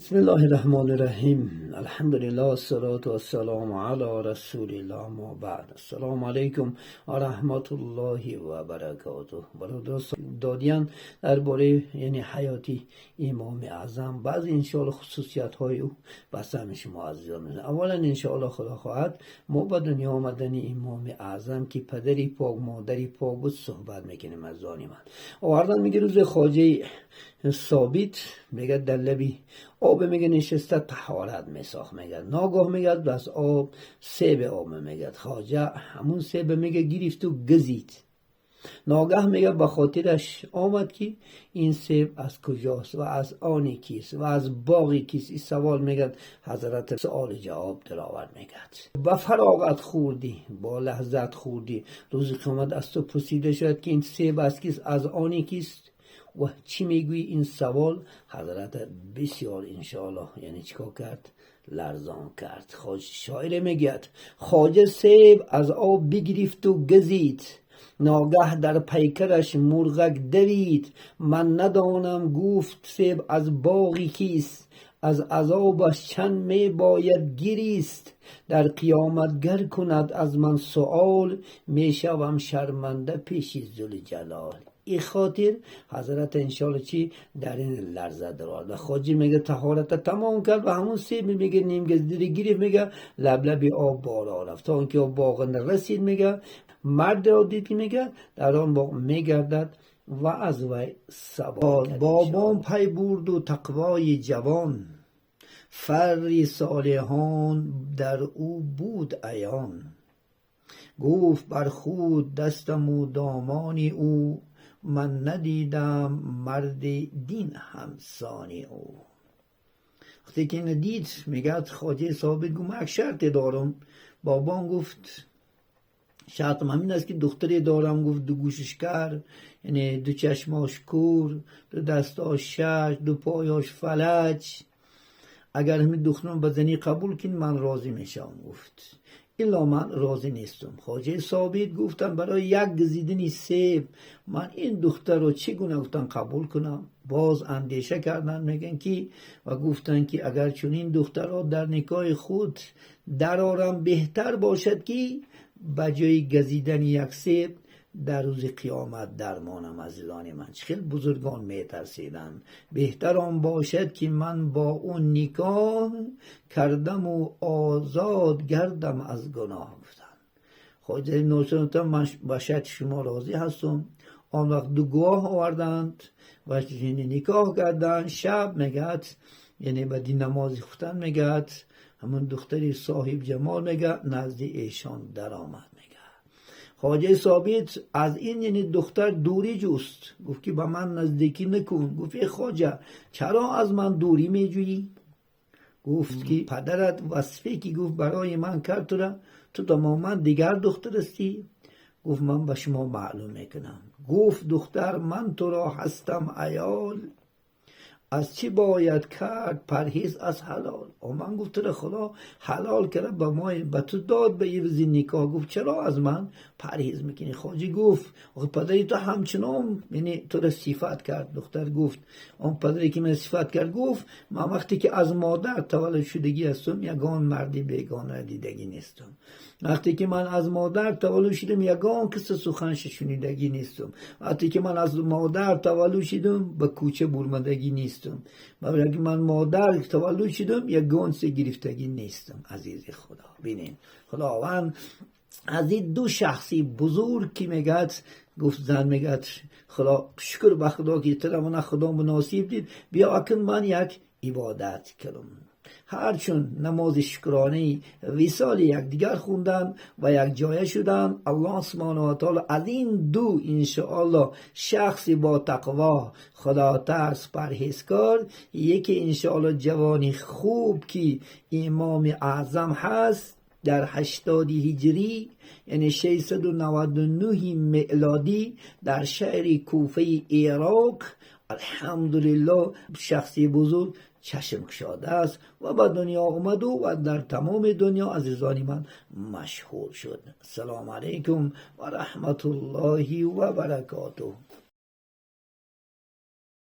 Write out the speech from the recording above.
بسم الله الرحمن الرحیم. الحمدلله والصلاة والسلام علی رسول الله، ما بعد. السلام علیکم و رحمت الله و برکاته. برادر دادیان درباره یعنی حیاتی امام اعظم بعضی انشاءالله خصوصیت های او به سهم شما عزیزان می‌رسه. اولا انشاءالله خدا خواهد ما به دنیا آمدن امام اعظم که پدری پاک مادری پاک بود صحبت میکنیم. از آن من آوردن میگه روز خواجه ثابت میگه در لبی آب میگه نشسته طهارت میساخت، میگه ناگاه میگه از آب سیب آب میگه خواجه همون سیب میگه گرفت و گزید. ناگه میگه به خاطرش آمد که این سیب از کجاست و از آن کیست و از باغ کیست. این سوال میگه حضرت سوال جواب دلاور میگه با فراغت خوردی با لحظت خوردی، روز قیامت از تو پرسیده شد که این سیب از کیست از آن کیست و چی میگویی؟ این سوال حضرت بسیار انشاءالله یعنی چیکار کرد؟ لرزان کرد. شاعر میگه خواجه سیب از آب بگرفت و گزید، ناگه در پیکرش مرغک دوید. من ندانم گفت سیب از باغی کیست، از عذابش چند می باید گریست. در قیامت گر کند از من سؤال، می شوم شرمنده پیش ذوالجلال. این خاطر حضرت انشاءالله چی در این لرزه درآورد و خواجه میگه طهارت تمام کرد و همون سیب میگه نیم گزیده گرفت، میگه لب آب بالا رفت تا اینکه آب باغ رسید. میگه مرد را دید که میگه در آن باغ میگردد و از وی سوال کرد. بابام پی برد و تقوای جوان، فر صالحان در او بود عیان. گفت بر خود دستم و دامان او، من ندیدم مرد دین همسان او. وقتی که اینو دید میگه خواجه ثابت گفت من یک شرط دارم. بابام گفت شرطم همین است که دختری دارم، گفت دو گوشش کر، یعنی دو چشماش کور، دو دستاش شش، دو پایاش فلج. اگر همین دخترم به زنی قبول کن من راضی میشم. گفت الا من راضی نیستم. خواجه ثابت گفتن برای یک گزیدن سیب من این دختر رو چگونه گفتن قبول کنم؟ باز اندیشه کردن میگن که و گفتن که اگر چنین دختر را در نکاح خود درآرم بهتر باشد که به جای گزیدن یک سیب در روز قیامت درمانم. عزیزان من خیلی بزرگان میترسیدن. بهتر آن باشد که من با اون نکاح کردم و آزاد گردم از گناه. گفتن خواجه نوشتن من با شرط شما راضی هستم. آن وقت دو گواه آوردند و نکاح کردند. شب میگه یعنی بعد نماز خوندن میگه همون دختری صاحب جمال میگه نزد ایشان در آمد. خواجه ثابت از این یعنی دختر دوری جست، گفت که با من نزدیکی نکن. گفت ای خواجه چرا از من دوری میجویی؟ گفت که پدرت وصفی که گفت برای من کرد تو را، تو تماما دیگر دختر هستی. گفت من به شما معلوم میکنم. گفت دختر من تو را هستم عیال، از چی باید کرد پرهیز از حلال. و من گفت تو خدا حلال کرد به ما به تو داد به عوض نکاح. گفت چرا از من پرهیز میکنی؟ خواجه گفت پدری تو همچنان یعنی تو را صفت کرد. دختر گفت آن پدری که من صفت کرد گفت من وقتی که از مادر تولد شدگی هستم یگان مردی بیگانه دیدگی نیستم. وقتی که من از مادر تولد شدم یگان کس سخنش شنیدگی نیستم. وقتی که من از مادر تولد شدم به کوچه برمدگی نیستم. وقتی من مادر تولد شدم یک گونس گرفتگی نیستم. عزیز خدا ببینین خداوند از این دو شخصی بزرگ که میگه گفت زن میگه خدا شکر به خدا که تو من خدا مناسب دید، بیا اکن من یک عبادت کنم. هرچون نماز شکرانه وصال یکدیگر خوندن و یک جایه شدن، الله سبحانه و تعالی از این دو انشاءالله شخصی با تقوا خدا ترس پرهیزکار، یکی انشاءالله جوانی خوب که امام اعظم هست در 80 هجری یعنی 699 میلادی در شهر کوفه عراق الحمدلله شخصی بزرگ چشم گشاده است و به دنیا آمد و در تمام دنیا عزیزان من مشهور شد. السلام علیکم و رحمت الله و برکاته.